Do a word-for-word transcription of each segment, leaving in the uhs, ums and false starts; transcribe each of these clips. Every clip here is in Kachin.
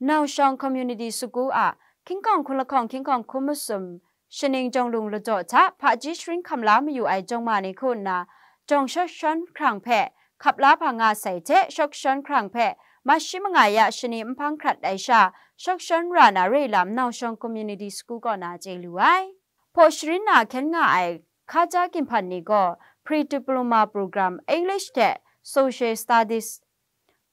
Nau Shawng Community School a Hkingkawng Hkun Lahkawng Hkingkawng Hkun Masum Shaning Jawng Lung Ladaw hta hpaji sharin hkam la mayu ai jawng ma ni hku nna, jawng shawk shawn hkrang hpe hkap la hpa nga sai hte shawk shawn hkrang hpe Mashi manga ya shani nhpang hkrat ai sha shawk shawn ra na re lam Nau Shawng Community School kaw na chye lu ai. Hpaw sharin na hkyen nga ai hkaja ginhpan ni gaw Pre-Diploma Program, English hte Social Studies,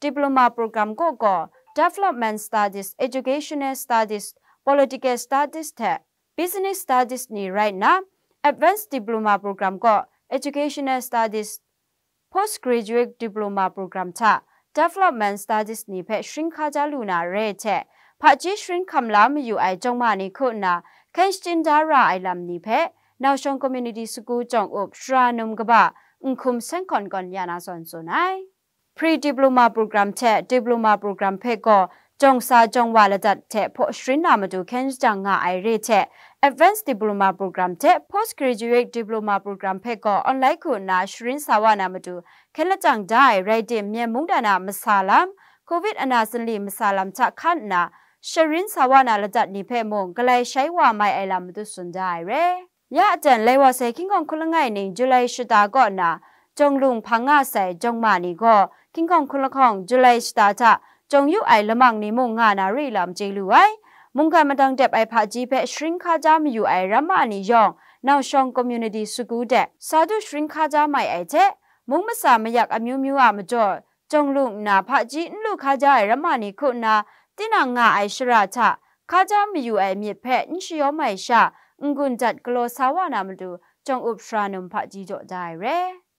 Diploma Program kaw gaw Development Studies, Educational Studies, Political Studies hte Business Studies ni rai nna, Advanced Diploma Program kaw Educational Studies, Postgraduate Diploma Program hta Development Studies ni hpe sharin hkaja lu na re hte, hpaji sharin hkam la mayu ai jawng ma ni hku nna hkyen shachyen da ra ai lam ni hpe Nau Shawng Community School jawng up Sara Num kaba Nhkum Seng Hkawn gawn ya na zawn tsun ai. Pre-Diploma Program hte Diploma Program hpe gaw jawng sa jawng wa ladat hte hpaw sharin na matu hkyen shajang nga ai re hte, Advanced Diploma Program hte Postgraduate Diploma Program hpe gaw online hku nna sharin sa wa na matu hkyen lajang da ai rai tim, Myen mungdan a masa lam, Covid ana sanli masa lam hta hkan nna sharin sa wa na ladat ni hpe mung galai shai wa mai ai lam matu tsun da ai re. Ya aten lai wa sai Hkingkawng Hkun Langai ning July shata kaw nna jawng lung hpang nga sai jawng ma ni gaw Hkingkawng Hkun Lahkawng July shata hta jawng yu ai lamang ni mung nga na re lam chye lu ai. Mungkan madang dep ai hpaji hpe sharin hkaja mayu ai ramma ni yawng Nau Shawng Community School de sa du sharin hkaja mai ai hte, mung masa mayak amyu myu a majaw jawng lung nna hpaji n lu hkaja ai ramma ni hku nna tinang nga ai shara hta hkaja mayu ai myit hpe n shayawm ai sha, n-gun dat galaw sa wa na matu jawng up Sara Num hpaji jaw da ai re.